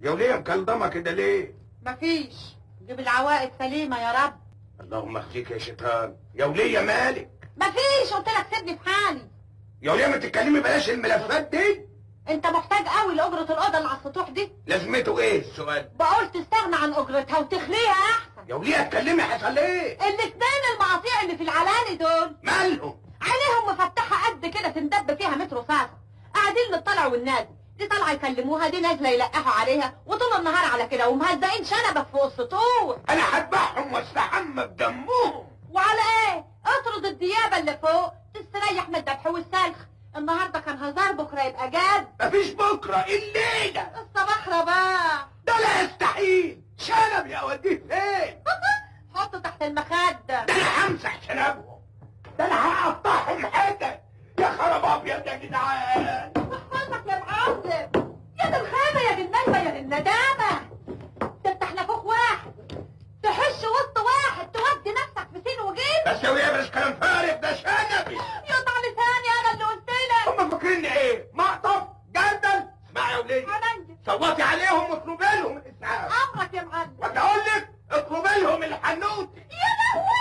يا وليه مكلضمه كده ليه؟ مفيش، جيب العوائد سليمة يا رب. اللهم اخزيك يا شيطان. يا وليه مالك؟ مفيش، قلت لك سيبني في حالي. يا وليه ما تتكلمي بلاش الملفات دي. انت محتاج قوي لاجرة الاوضة اللي على السطوح دي. لازمته ايه السؤال؟ بقول تستغنى عن اجرتها وتخليها احسن. يا وليه اتكلمي، حصل ايه؟ الاثنين المقاطيع اللي في العلالي دول مالهم؟ عليهم مفتحة قد كده تندب فيها متر رصاصة، قاعدين للطلع والنازل، دي طالعه يكلموها، دي نازله يلقحوا عليها، وطول النهار على كده ومهزقين شنبك فوق السطوح. انا هذبحهم واستحمى بدمهم. وعلى ايه؟ اطرد الديابه اللي فوق تستريح من الذبح والسلخ. النهارده كان هزار، بكره يبقى جد. مفيش بكره، الليلة الصباح رباح. ده لا يستحيل. شنب يا اوديه فين؟ حطه تحت المخدة. ده انا همسح شنبهم، ده انا هقطعهم حتت. يا خراب ابيض يا جدعان. احفظك يا معلم، يا دي الخامة يا دي النلبه يا دي الندامة. تفتح نافوخ واحد، تحش وسط واحد، تودي نفسك في سين وجيم. بس يا وليه بلاش كلام فارغ، ده شنبي. يقطع لساني انا اللي قلت لك. هم فاكريني ايه؟ مقطف جردل؟ اسمعي يا وليه، عينيا. صوتي عليهم واطلبي لهم الاسعاف. امرك يا معلم. ولا اقول لك اطلبي لهم الحنوتي. يا لهوي.